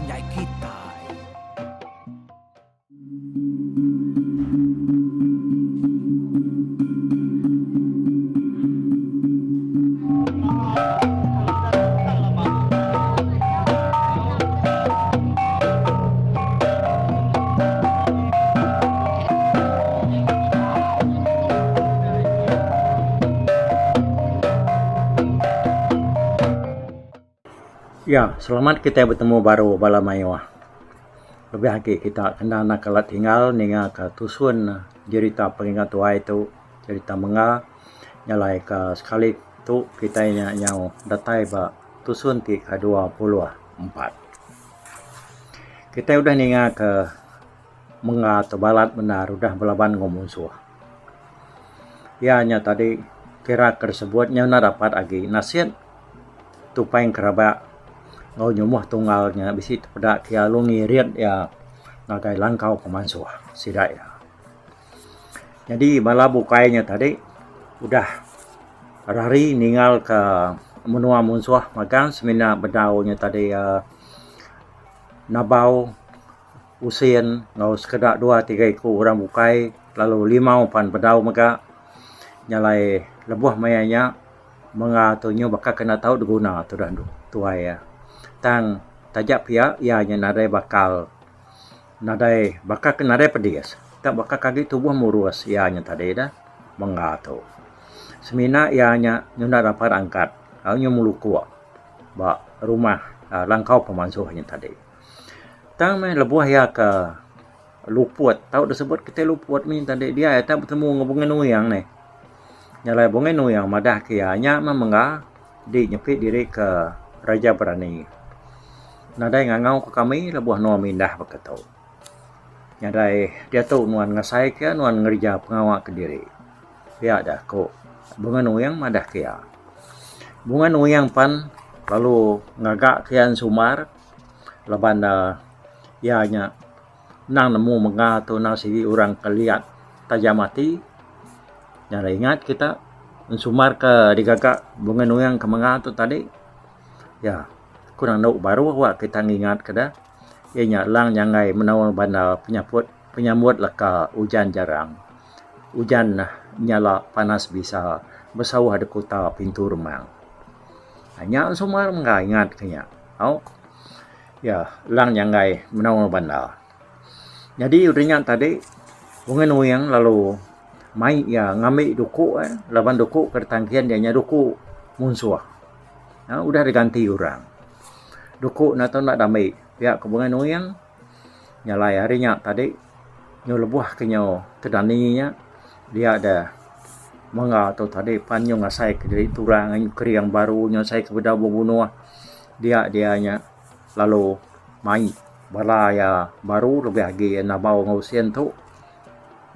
panjai kitai. Ya, selamat kitai betemu baru bala mayuh. Lebih agi kita kena enda kala tinggal ninga ka tusun jerita pengingat tuai tu, jerita menga nyalai ka sekali tu kitai nya nyau datai ba tusun ti ke 24. Kitai udah ninga ka Menga tu balat bendar udah belaban enggau munsuh. Iya nya tadi kira ke disebut nya enda dapat agi nasit tupai engkerabak enggau nyumuh tunggal nya bisi tepeda ke iya lalu ngirit iya ngagai langkau pemansuh sida iya. Nyadi bala bukai nya tadi udah rari ninggal ka menua munsuh magang semina bedau nya tadi uhh nabau. Usin enggau sekeda dua tiga iku orang bukai lalu limau pan bedau mega nyalai lebuh maya nya menga tu nyu baka ke enda tau diguna tudah tuai iya. Tang taja pia iya nya nadai bakal nadai baka ke nadai pedis tang baka ke agi tubuh murus iya nya tadi dah menga tu. Semina iya nya nyunda rapat angkat lalu nyu melukuk ba rumah langkau pemansuh nya tadi. Tang meh lebuh iya ke luput tau disebut kitai luput mih tadi dia iya tau betemu enggau Bungai Nuing neh. Nya alai Bungai Nuing madah ke iya nya meh mengga di nyepi diri ke Raja Berani. Nadai ngangau ke kami lebuh nuan mindah baka tu. Nya alai diatu nuan ngasai ke nuan ngereja pengawa kediri. Pia da ku Bungai Nuing madah ke iya. Bungai Nuing pan lalu ngaga ke iya ensumar. Laban ne iya nya endang nemu mega tu endang sigi orang ke liat tajam ati. Nya alai ingat kita ensumar ke digaga bungai nuing ke mega tu tadi iya ku nandu baru wak kita ngingat ke deh iya nya lang nyanggai menaul banda penyaput penyambut leka ujan jarang. Ujan nyala panas bisa besauh da kuta pintu remang. Nya ensumar mega ingat ke nya. Au. Ya, lang nyanggai menua bandar. Nyadi udah nya tadi Bungai Nuing lalu mai iya ngambi duku eh laban duku ke ditangkin iya nya duku munsuh. Au udah diganti orang. Duku enda tau enda diambi pia ku Bungai Nuing. Nya alai ari nya tadi nyu lebuh ke nyu tedani nya dia deh mengga tu tadi pan nyu ngasai ke diri turang nyu kering baru nyu asai ke bedau bebunuh dia dia nya lalu mai bala iya baru lebih agi nabau enggau usin tu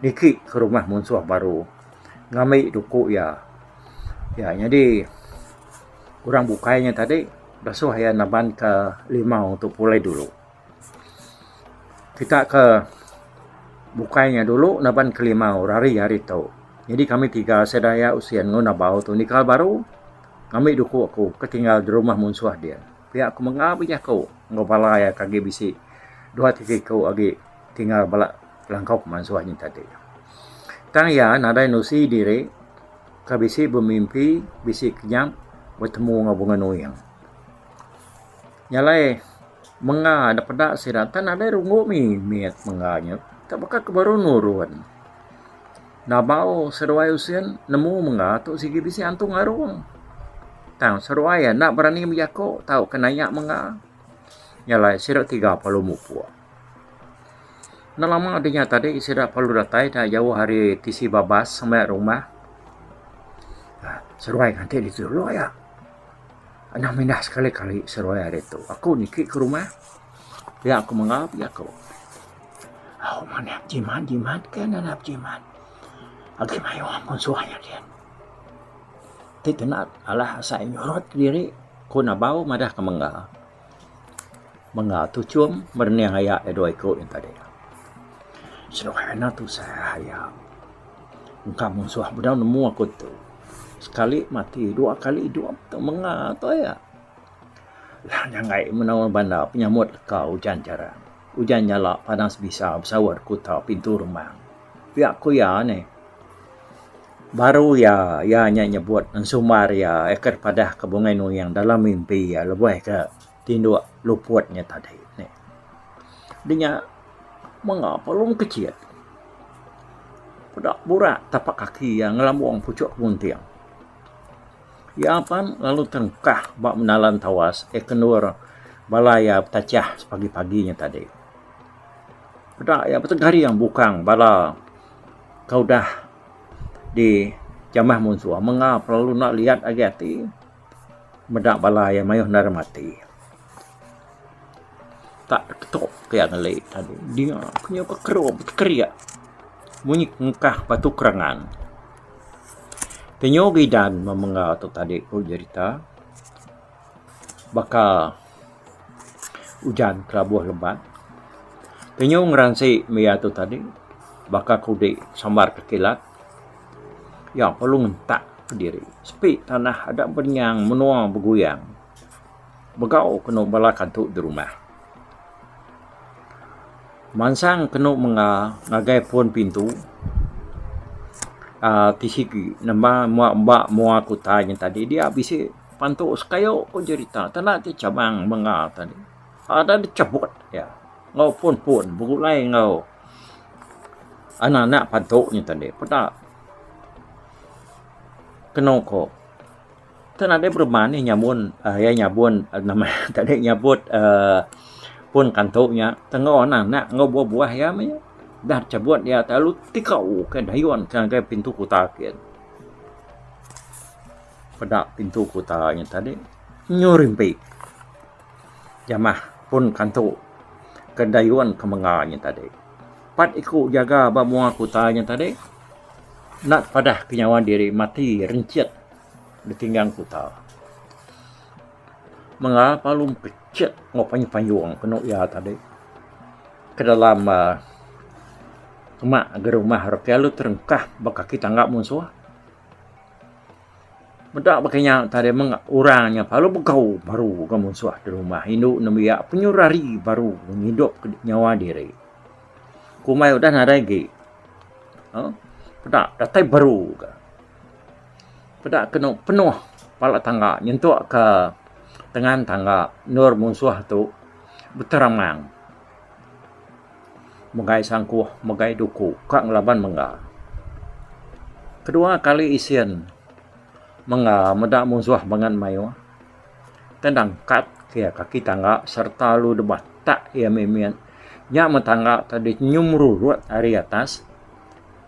niki ke rumah munsuh baru ngambi duku iya. Iya nyadi orang bukai nya tadi dasuh iya naban ka limau tu pulai dulu. Kita ke bukai nya dulu naban ke limau rari hari tu. Nyadi kami tiga sida iya usin enggau nabau tu nikal baru. Ngambi duku aku ke tinggal di rumah munsuh din. Pia ku mengga bejaku enggau bala iya ke agi bisi dua tiga iku agi tinggal bala langkau pemansuh nya tadi. Tang iya nadai nusi diri ke bisi bemimpi bisi kenyap betemu enggau Bunga Nuing. Nya alai mengga da peda sida tang nadai runggu mimit mengga nya tak baka ke baru nurun. Nabau seduai usin nemu mengga tu sigi bisi antu ngarung. Tang seduai enda berani bejaku tauka nanya mengga. Nya alai sida tiga perlu mupuk. Enda lama deh nya tadi sida perlu datai da jauh ari tisi babas meh rumah. Seduai nganti ditu dulu aya. Anang mindah sekali-kali seduai ari tu. Aku niki ke rumah pia ku mengga pia ku. Au manah jimat jimat ke nana jimat. Agi mayuh munsuh nya din. Ti kena alah asai nyurut kediri ku nabau madah ke mengga. Mengga tuchum merening aya iya dua iku nya tadi. Seduai enda tusah aya. Engka munsuh bedau nemu aku tu. Sekali mati dua kali idup tu menga tu aya. Lah nyanggai menawa banda penyamut leka ujan jarang. Ujan nyala padang sebisa besaut kuta pintu remang. Pia ku iya neh. Baru iya, iya nya nyebut ensumbar iya eka dipadah ke Bungai Nuing dalam mimpi iya lebuh ke tinduk luput nya tadi neh. Di nya mega perlu kecit. Peda burak tapak kaki iya ngelambung puchuk kemunting. Iya pan lalu terengkah ba menalan tawas eh ke endur bala iya betachah sepagi-pagi nya tadi. Peda iya betegaring bukang bala ke udah dijamah munsuh mengap lalu enda liat agi ati meda bala iya mayuh endar mati. Tak ketuk iya ngeli tadi dia ke nyau ke kerup kerik munyi ngekah batu kerangan. Penyu gidan memenga tu tadi ku jerita baka ujan kelabuh lebat. Penyu ngeransi mia tu tadi baka kudi sambar ke kilat iya perlu ngentak kediri sepi tanah ada berenyang menua beguyang begau kenu bala kantu derumah. Mansang kenu menga ngagai pun pintu uhh ti sigi namba ba mua kuta nya tadi dia bisi pantu sekayu ku jerita tanda ti cabang menga tadi ada dichabut iya enggau pun pun begulai enggau anak anak pantu nya tadi peda kenu ko. Te nadai bereman nih nyabun uhh iya nyabun nama tadi nyabut uhh pun kantu nya tengo ne anak enggau buah buah iya meh dah chabut iya lalu tikau ke dayun ke ngagai pintu kuta kin. Peda pintu kuta nya tadi nyu rimpi jamah pun kantu ke dayun ke menga nya tadi. Pat iku jaga ba mua kuta nya tadi enda padah ke nyawa diri mati renchit. Ditinggang kuta. Menga lalu mekecit enggau payung payung kenu iya tadi ke dalam uhh uma ga rumah reti lalu terengkah ba kaki tangga munsuh. Meda baka nya tadi meng orang nya lalu begau baru ga munsuh da rumah indu nembiak penyu rari baru ngidup nyawa diri. Kumbai udah nadai agi uhh peda datai baru ga. Peda kenu penuh pala tangga nyentuk ka tengan tangga endur munsuh tu beteramang megai sangkuh megai duku ka ngelaban mengga. Kedua kali isin mengga meda munsuh bangat mayuh tendang kat ke kaki tangga sereta lalu deba tak iya mimit nya meh tangga tadi nyum rurut ari atas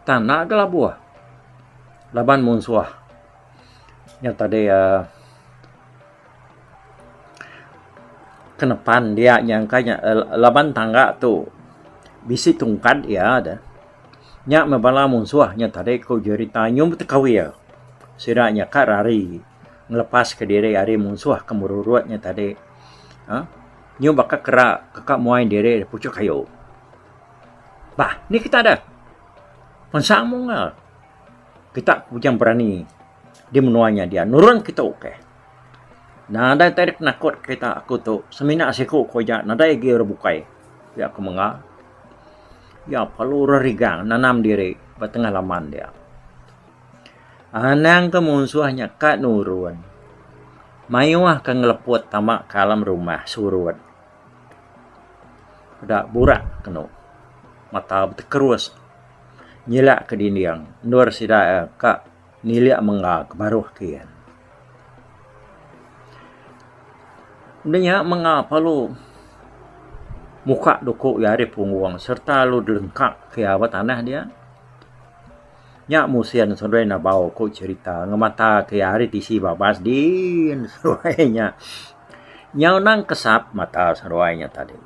tang enda ga labuh. Laban munsuh nya tadi uhh ke nepan dia nyangka nya laban tangga tu bisi tungkat iya deh. Nya meh bala munsuh nya tadi ku jerita nyum tekawir sida nya ka rari ngelepas ka diri ari munsuh ke merurut nya tadi uhh nyum baka kera ka muai diri puchuk kayu. Bah ni kita deh mensang mung. Kita bujang berani di menua nya dia nurun kitu keh. Nadai tai dep penakut kita aku tu semina siku ku aja nadai agi orang bukai pia ku mengga. Iya perlu rerigang nanam diri ba tengah laman dia. Anang ke munsuh nya ka nurun mayuh ke ngeleput tama ke alam rumah surut. Peda burak kenu mata betekerus. Nyilak ke dinding endur sida iya ka nilik mengga ke baruh kian. Udah nya mengga perlu muka duku iya ari punggung sereta lalu dilengka ke iya ba tanah dia. Nya musin seduai nabau ku cherita ngemata ke iya ari tisi babas din seduai nya. Nyau nang kesap mata seduai nya tadi.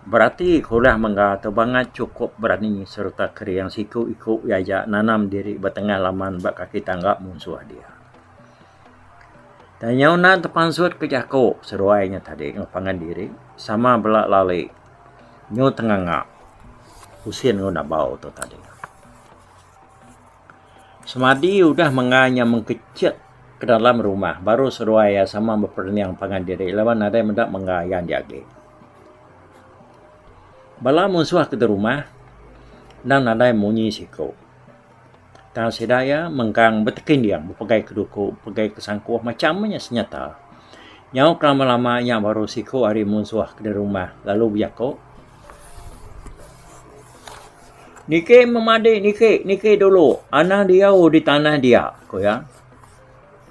Berati ke ulah mengga tu bangat chukup berani sereta kering siku-iku iya aja nanam diri ba tengah laman ba kaki tangga munsuh dia. Tang nyau enda tepansut ke jaku seduai nya tadi enggau pangan diri sama bela lali nyu tenganga usin enggau nabau tu tadi. Semadi udah mengga nya mengkechit. Ke dalam rumah baru seduai iya sama beperening pangan diri laban nadai meda mengga iya andi agi. Bala munsuh ke derumah endang nadai munyi siku. Tang sida iya mengkang betekinding bepegai ke duku bepegai ke sangkuh macham meh nya senyata. Nyau ke lama-lama nya baru siku ari munsuh ke derumah lalu bejaku. Niki memadi niki, niki dulu anang diau di tanah dia, ku iya.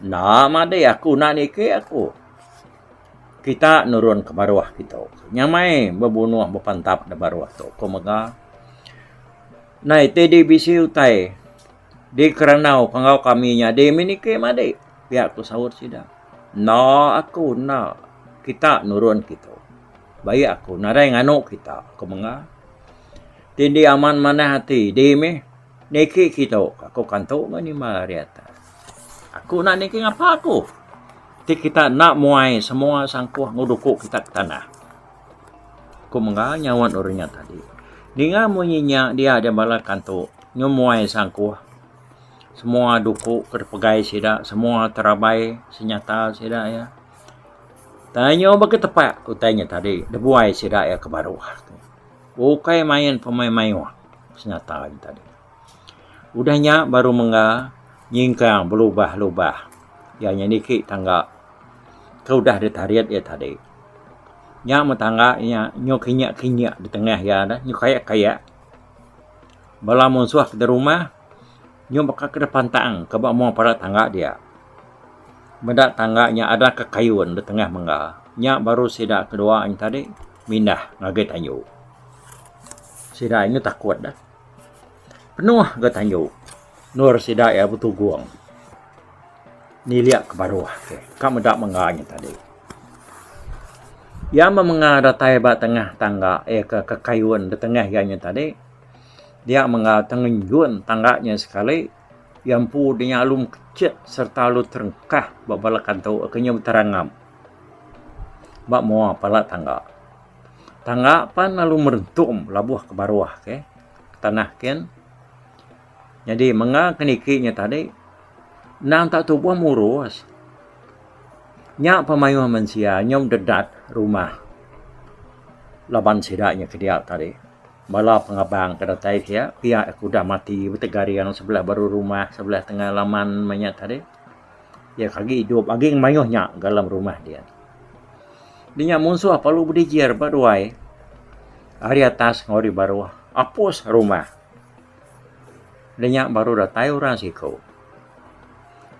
Enda madi aku enda niki aku. Kita nurun ke baruh kitu. Nyamai bebunuh bepantap da baruh tu, ku mega. Nai ti di bisi utai dikerandau ke enggau kami nyadi mih niki madi, pia ku saut sida. Enda aku enda. Kita nurun kitu. Baik aku nadai nganu kita, ku mega. Tindi aman manah ati di mih niki kitu aku kantu meh nimba ari atas. Aku enda niki ngapa aku ti kita enda muai semua sangkuh enggau duku kita ke tanah. Ku mengga nyaut orang nya tadi. Ninga munyi nya dia deh bala kantu ngemuai sangkuh semua duku ke dipegai sida semua terabai senyata sida iya. Tanya baka tepak utai nya tadi dibuai sida iya ke baruh. Ukai main pemai mayuh senyata nya tadi. Udah nya baru mengga nyingkang belubah-lubah iya nya niki tangga ke udah ditarit iya tadi. Nya meh tangga nya nyu kinyek-kinyek ditengah iya dah nyu kayak-kayak. Bala munsuh ke derumah nyu baka ke dipantang ke ba mua pala tangga dia. Meda tangga nya ada ke kayun ditengah mengga nya baru sida kedua nya tadi. Mindah ngagai tanju. Sida indu takut dah. Penuh ga tanju. Endur sida iya betugung nilik ke baruh ke ka meda mengga nya tadi. Iya meh mengga datai ba tengah tangga iya ke kekayun da tengah iya nya tadi dia mengga tengenjun tangga nya sekali iya empu dinya lalu mekecit sereta lalu terengkah ba bala kantu ke nyau beterangap. Ba mua pala tangga. Tangga pan lalu merentum labuh ke baruh ke tanah kin. Nyadi menga ke niki nya tadi endang tak tubuh murus. Nya pemayuh mensia nyau dedat rumah laban sida nya ke dia tadi. Bala pengabang ke datai sia pia ke udah mati betegaring sebelah baru rumah sebelah tengah laman meh nya tadi. Iya ke agi idup agi ngemayuh nya dalam rumah dia. Dinya munsuh perlu bedijir ba ruai ari atas enggau ari baruh apus rumah. Dinya baru datai orang siku.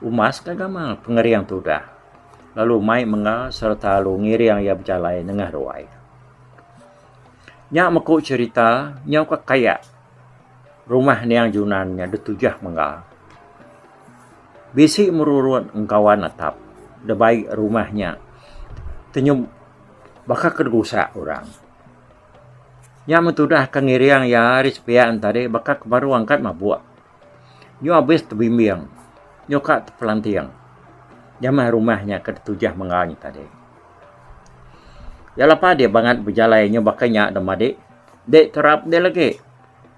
Umas ka gamal pengering tudah lalu mai mengga sereta lalu ngiring iya bejalai nengah ruai. Nya meku cherita nyau ka kayak rumah niang Junan nya ditujah mengga. Bisi merurut engkawan atap da bai rumah nya tenyum baka ke digusak orang. Nya meh tudah ke ngiring iya ari sepiak ne tadi baka ke baru angkat mabuk. Nyu abis tebimbing nyu ka tepelanting jamah rumah nya ke ditujah mengga nya tadi. Iya lepa dia bangat bejalai nyu baka nya da madik dek terap dek lagi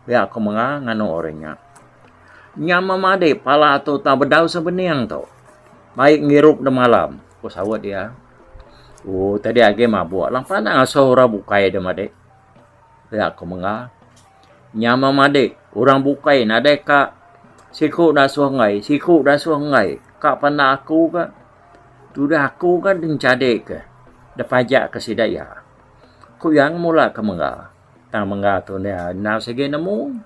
pia ku mengga nganu orang nya. Nya memadik pala tu tau bedau sebening tu. Baik ngirup da malam, ku saut iya. Ooh tadi agi mabuk lampa ne ngasuh orang bukai da madik. Pia ku mengga. Nya memadik orang bukai nadai ka siku dasuh enggai, siku dasuh enggai. Ka panda aku ka tudah aku ka enchadi ka da pajak ka sida iya. Ku iya ngemula ka mengga. Tang mengga tu enda endang sigi nemu.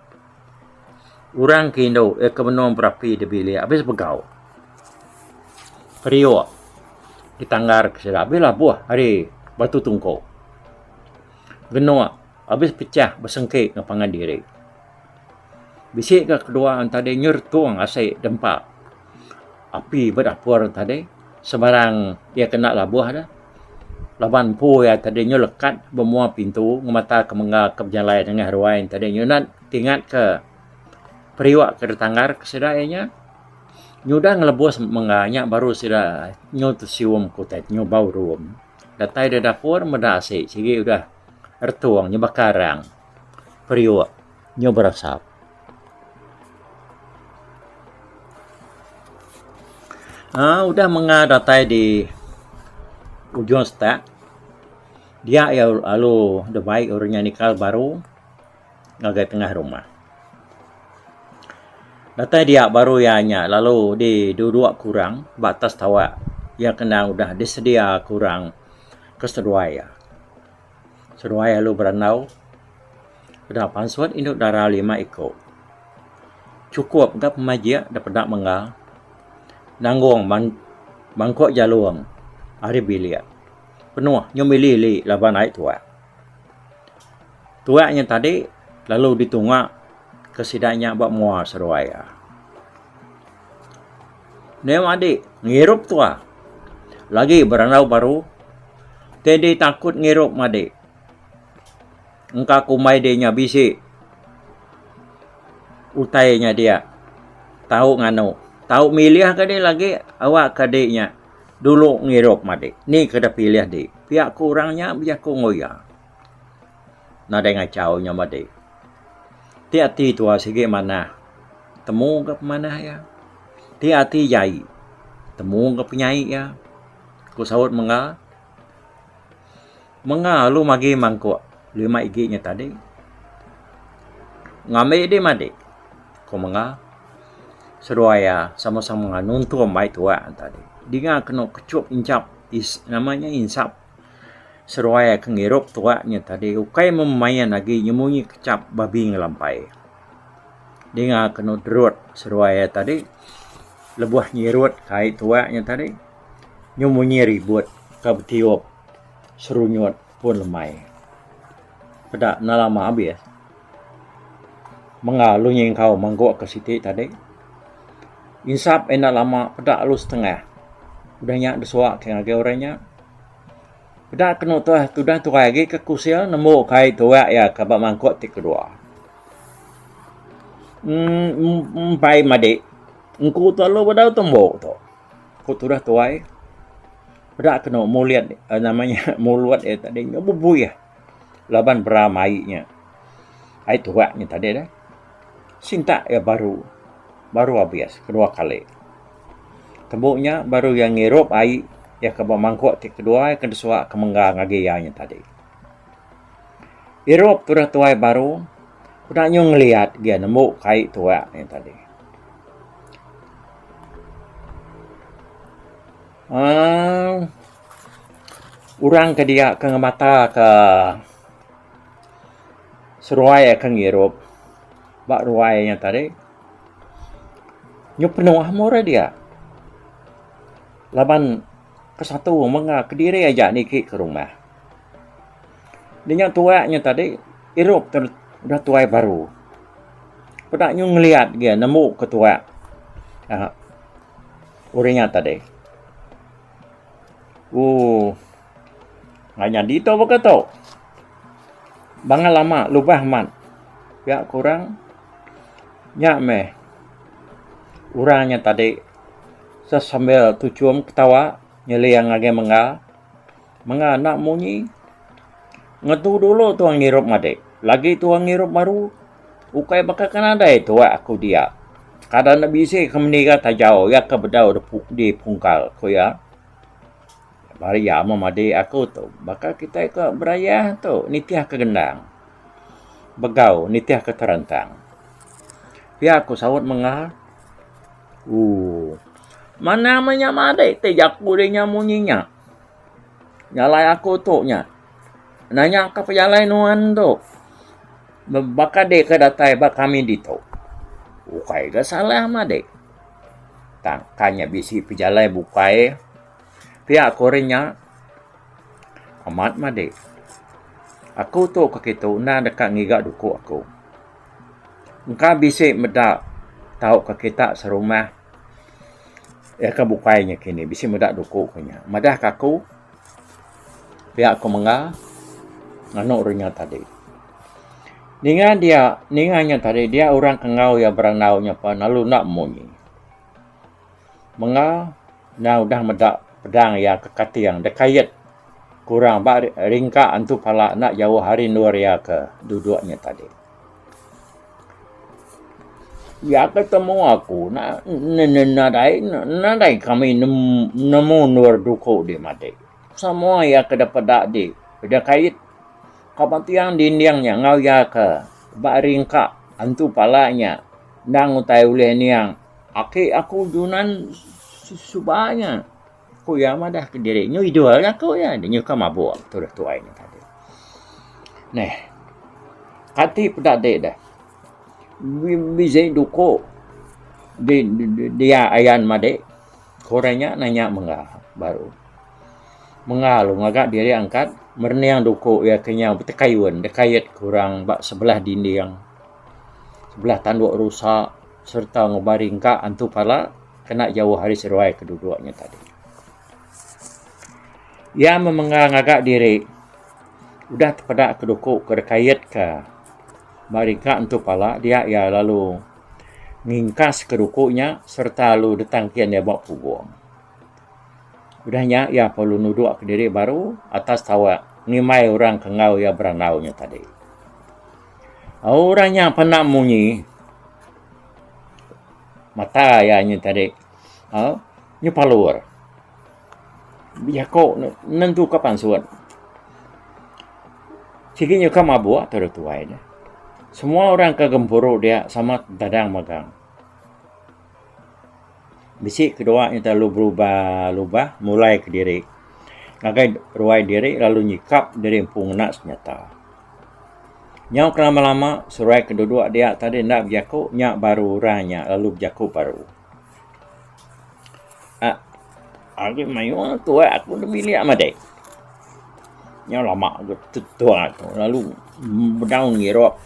Orang ke indu iya ke benung berapi da bilik abis begau. Periuk ditanggar ke sida abis labuh ari batu tungku. Genuk abis pecah besengki ngan pangan diri. Bisi ga kedua tadi nyeretung asi dempa api ba dapur tadi sebarang iya kena labuh ne laban empu iya tadi nyelekat ba mua pintu ngemata ke mengga ke bejalai nengah ruai tadi nyunat Tingat ke periuk ke ditanggar ke sida iya nya nyudah ngelebus mengga nya baru sida nyu tesium ke utai nyu bau rum. Datai da dapur meda asi sigi udah retung nyu baka arang periuk nyu berasap. Aaa udah menga datai di ujung setak dia iya lalu dibai orang nya nikal baru ngagai tengah rumah. Datai dia baru iya nya lalu di duduk ke orang ba atas tawak iya kena udah disedia ke orang ke seduai iya. Seduai lalu berandau peda pansut indu dara lima iku. Chukup ga pemajik da peda mengga nanggung mangkuk jalung ari bilik penuh nyau mili-ili laban ai tuak. Tuak nya tadi lalu ditunga ke sida nya ba mua seduai iya. Neh madi ngirup tuak lagi berandau baru ti takut ngirup madi. Engka kumbai deh nya bisi utai nya dia tau nganu tau milih ka deh lagi awak ka deh nya dulu ngirup madi ni ke deh pilih deh pia ku orang nya bejaku enggau iya. Nadai ngachau nya madi. Ti ati tua sigi manah temu ga pemanah iya. Ti ati jai temu ga penyai iya ku saut mengga. Menga lalu magi mangkuk lima igi nya tadi. Ngambi dih madi, ku Menga. Seduai iya sama-sama nuntung bai tuak ne tadi. Dinga kenu kechup inchap nama nya insap. Seduai iya ke ngirup tuak nya tadi ukai memain agi nyemunyi kechap babi ngelampai. Dinga kenu derut seduai iya tadi lebuh nyirut kai tuak nya tadi nyemunyi ribut ke betiup. Serunyut pun lemai. Peda enda lama abis. Mengga lu nyingkau mangkuk ke siti tadi. Insap enda lama peda lu setengah. Udah nya desuak ke ngagai orang nya. Peda kenu tuah tudah tuai agi ke kusil nembu ke ai tuak iya ke ba mangkuk ti kedua. Emm empai madi engku tu lalu bedau tembu tu. Ku tudah tuai. Peda kenu mulit nama nya mulut iya tadi nyau bebuih laban beram ai nya. Ai tuak nya tadi deh. Sintak iya baru, baru abis kedua kali. Tembu nya baru iya ngirup ai iya ke ba mangkuk ti kedua ke disuak ke mengga ngagai iya nya tadi. Irup tudah tuai baru peda nyu ngeliat gia nembu ke ai tuak nya tadi. uhh Orang ke dia ke ngemata ke seruai ke ngirup ba ruai nya tadi nyau penuh meh orang dia laban ke satu mega kediri aja niki ke rumah. Dinya tuak nya tadi irup te udah tuai baru peda nyu ngeliat gia nemu ke tuak uhh Orang nya tadi. Ooh. Ngai nyadi tu baka tu. Bangat lama lubah amat. Pia ku orang nya meh orang nya tadi sesambil tuchum ketawa nyeling ngagai mengga. Mengga enda munyi. Ngetu dulu tuan ngirup madik. Lagi tuan ngirup baru. Ukai baka ke nadai tuak aku dia. Kada ne bisi ke meniga tajau iya ke bedau dipungkal, ku iya. Bari iya meh madik aku tu baka kitai ke berayah tu nitih ke gendang. Begau nitih ke terantang. Pia ku saut mengah. Ooh. Manah meh nya madik ti jaku deh nya munyi nya. Jalai aku tu nya. Nanya ka pejalai nuan tu. Baka dek ke datai ba kami ditu. Ukai ga salah madik. Tang ka nya bisi pejalai bukai pia ku orang nya. Amat madik. Aku tu ke kitu enda deka ngiga duku aku. Engka bisi meda tauka kita serumah iya ke bukai nya kini bisi meda duku ku nya. Madah ka aku. Pia ku mengga nganu orang nya tadi. Ninga dia ninga nya tadi dia orang ke enggau iya berandau nya pan lalu enda munyi. Mengga enda udah meda pedang iya ke kating dek kait kurang ba ringka antu pala enda jauh ari endur iya ke duduk nya tadi. Iya ke temu aku nadai nadai kami nemu endur duku dih madik. Semua iya ke dipeda dih udah kait ka tiang dinding nya enggau iya ke ba ringka antu pala nya endang utai ulih niang aki aku Junan suba nya. Ku iya madah kediri nyu idul jaku iya nyuka mabuk tudah tuai nya tadi. Neh kati peda dek deh bisi duku di dia ayan madik ku orang nya nanya mengga baru. Mengga lalu ngaga diri angkat merening duku iya ke nyau betekayun dikait ke orang ba sebelah dinding sebelah tanduk rusa sereta ngubah ringka antu pala. Kena jauh ari seduai ke duduk nya tadi. Iya memenga ngaga diri udah tepeda ke duku ke dikait ka ba ringka entu pala dia iya lalu ngingkas ke duku nya sereta lalu ditangkin iya ba pubung. Udah nya iya perlu nuduk kediri baru atas tawak ngimbai orang ke enggau iya berandau nya tadi. Orang nya penda munyi. Mata iya nya tadi uhh nyu palur. Jaku ne nentuka pansut. Sigi nyuka mabuk tu tuai ne. Semua orang ke gempuru dia sama tadang magang. Bisi kedua nya terlalu berubah lubah mulai kediri ngagai ruai diri lalu nyikap diri empu ngena senyata. Nyau ke lama-lama seruai ke duduk dia tadi enda bejaku nya baru orang nya lalu bejaku baru. Aaa agi mayuh tuai aku da bilik madik. Nyau lama tuai tu lalu bedau ngirup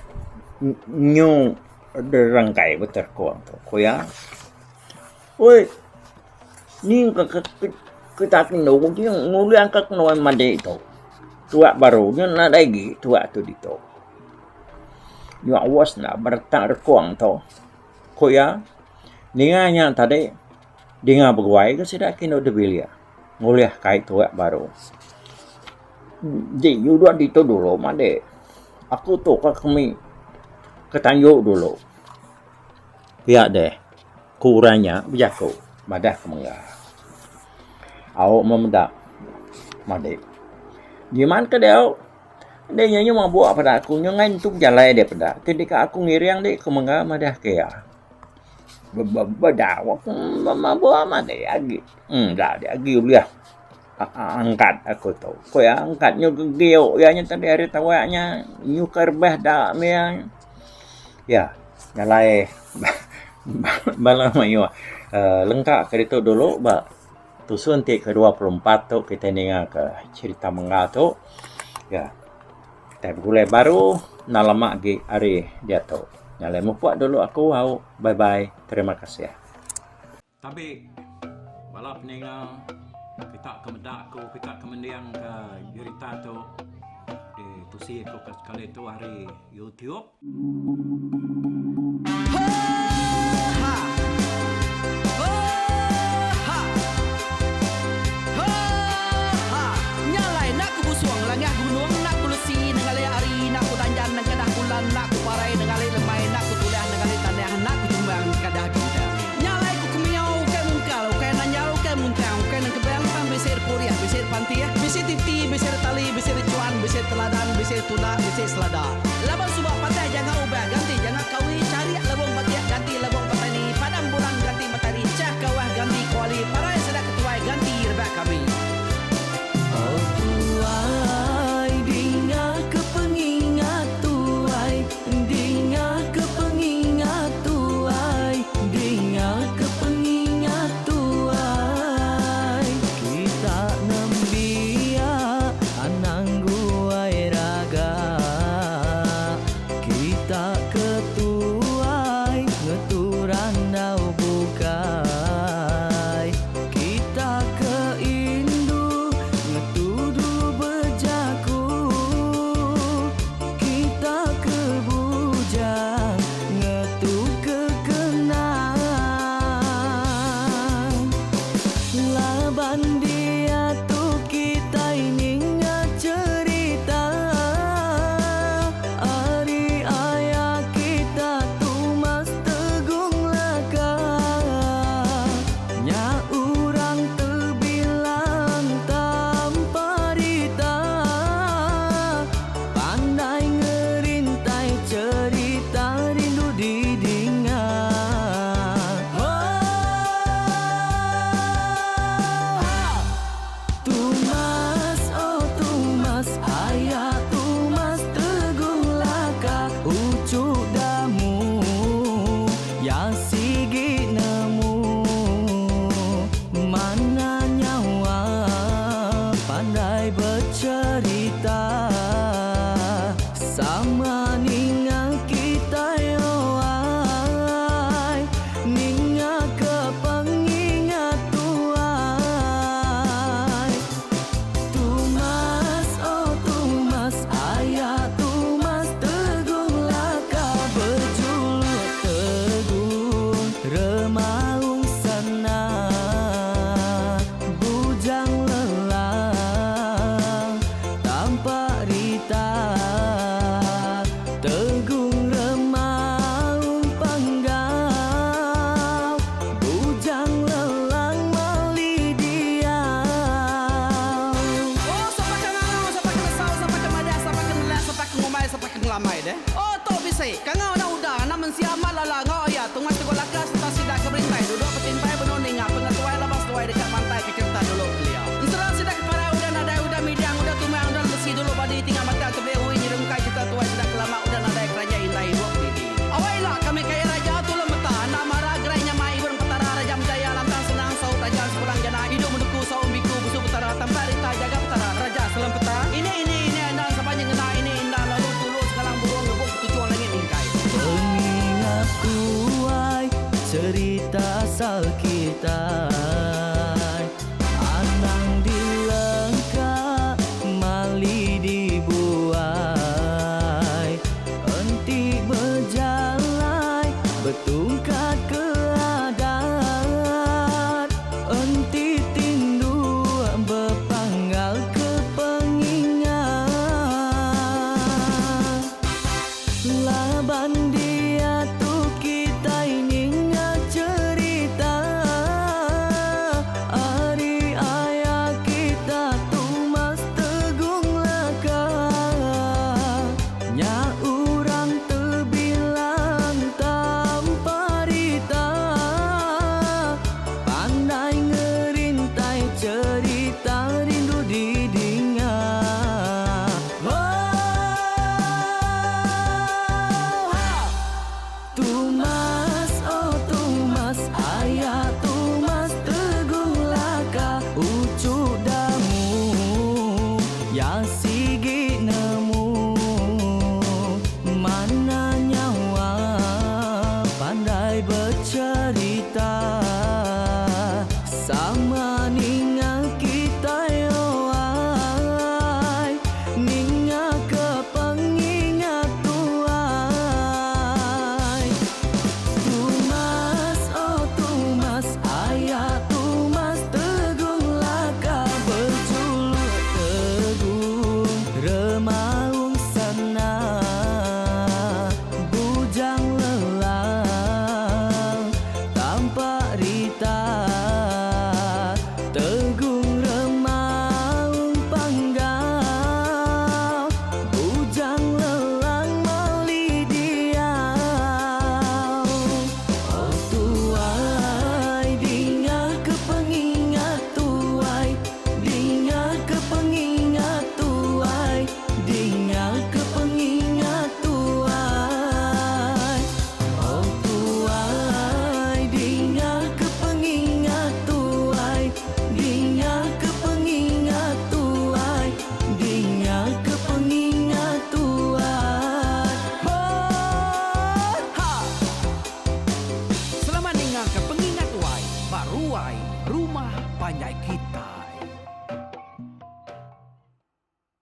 nyu rangkai beterkung tu ku iya. Oi ni ka kita kenu ngulih ka kenu madik tu. Tuak baru nya nadai agi tuak tu ditu. Nyuak was enda beretak rekung tu. Ku iya, ninga nya tadi dinga beguai ga sida ke indu da bilik ngulih kai tuak baru. Ji nyudut ditu dulu madi. Aku tu ka kemi ke tanju dulu. Pia deh ku orang nya bejaku madah ke mega. Au meh meda madik. Jimat ke diau ende nya nyu mabuk peda aku nyu ngai nentu bejalai deh peda ti deka aku ngiring deh ku mega madah ke iya. Bedau aku mabuk madik agi enda deh agi ulih angkat aku tu. Ku iya angkat nyu gegiu iya nya tadi ari tawak nya nyu ke rebah da meh iya. Iya nyalai bala mayuh uhh lengka ke ditu dulu ba tusun ti ke 24 tu kitai ninga ke cherita mengga tu iya kitai begulai baru enda lama agi ari diatu. Nyalai mupuk dulu aku au bye bye terima kasih. Tabi bala peninga kita ke meda aku kita ke mending ke jerita tu ditusi aku ke sekali tu ari YouTube. Asal.